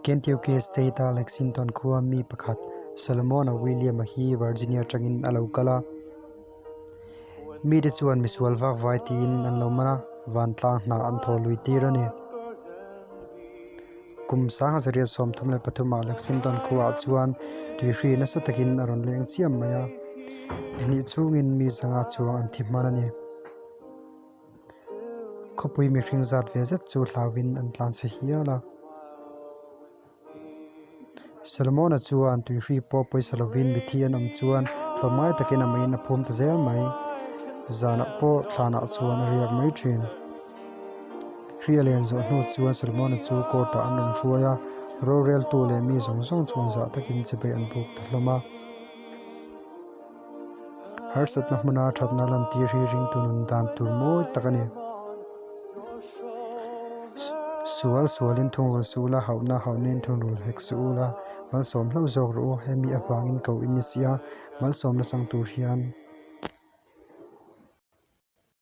Kentucky State-a Lexington khua mi pakhat Solomon-a William-a hi Virginia atangin a lo kal a. Mite chuan misual vak vai tiin an lo man a, vantlang hna an thaw lui tir a ni. Kum 1833 ah Lexington khuaah chuan tuihri nasa takin a rawn leng chiam mai a, ni hnih chhungin mi zanga chuang an thi hman a ni. Khawpui mihring zat ve zet chu hlauhin an tlanchhe hial a. Solomon-a chuan tuihri pawh pawisa lovin mithi an awm chuan hlawmngai takin a meiin a phum ta zel mai. Zanah pawh thlanah chuan a riak mai thin. Hri a len zawh hnu chuan Solomon-a chu court-ah an rawn hruai a, roreltu leh mi zawng zawng chuan zah takin chibai an buk ta hlawm a. Harsatna hmuna thatna lantir hi ringtu nun dan tur mawi tak a ni. Sual sualin thungrul suh ula, hauhna hauhnain thungrul hek suh ula, malsawm hlauh zawk rawh u. Hemi avangin ko in ni si a, malsawmna chang tur hian.